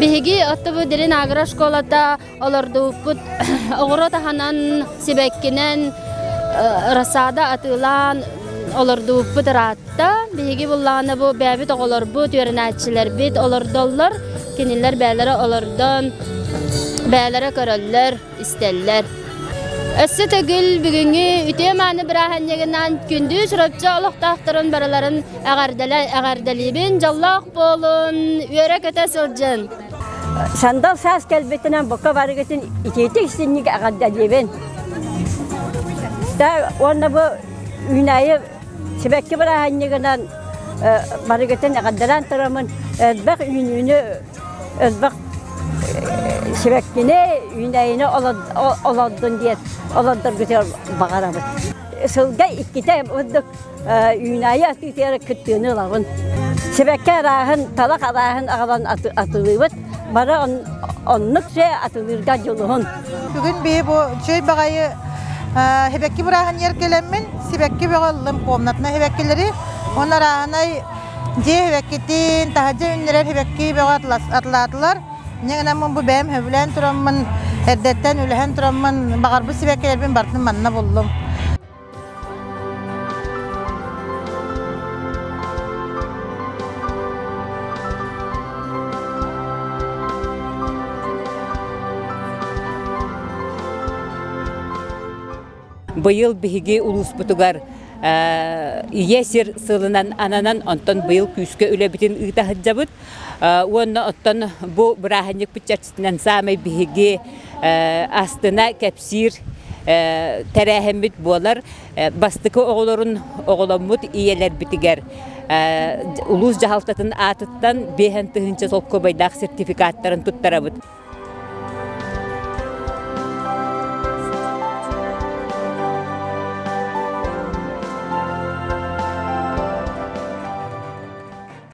Биһиги оттубу Дирин агро-школата олордубуппут оҕуруот аһынан, сибэккинэн рассада атыылаан олордубуппут ыраатта. Биһиги буллаҕына бу бэйэбит оҕолорбут, үөрэнээччилэрбит олордоллор. Кинилэр бэйэлэрэ олордон, бэйэлэрэ көрөллөр, истэллэр. Өссө төгүл бүгүҥҥү үтүө-мааны бырааһынньыгынан күндү Чурапчы олохтоохторун барыларын эҕэрдэлиибин, дьоллоох буолун, үөрэ-көтө сылдьын! Сандал саас кэлбитинэн бука барыгытын итиитик синньик эҕэрдэлиибин. Да уонна бу үүнээйи сибэкки бырааһынньыгынан барыгытын эҕэрдэлээн тураммын элбэх үүнүүнү, элбэх сибэккини, үүнээйини олордун диэн олордоргутугар баҕарабын. Сылга иккитэ бурдук үүнээйи атыытыгар кыттыыны ылабын. Сибэкки арааһын, талах арааһын аҕалан атылыыбыт. Бары оннук сэ атылыырга дьулуһун. Бүгүн биһи бу үчүгэй баҕайы сибэкки бырааһынньыгар кэлэммин, сибэкки бөҕө ыллым комнатына сибэккилэри. Уонна арааһынай дьиэ сибэккитин, таһырдьа үүннэрэр сибэкки бөҕө атылаатылар. Инньэ гынан бу бэйэм сөбүлээн тураммын, эрдэттэн үлэһэн тураммын, баҕарбыт сибэккилэрбин барытын манна буллум. Быйыл биһиги улууспутугар Ийэ сир сылынан ананан, онтон быйыл күүскэ үлэбитин ыыта сылдьабыт. Уонна оттон бу бырааһынньыкпыт чэрчитинэн саамай биһиги астына кэпсиир тэрээһиммит буолар. Бастакы оҕолорун оҕоломмут ийэлэрбитигэр улуус дьаһалтатын аатыттан 5000 солкуобайдаах сертификаттарын туттарабыт.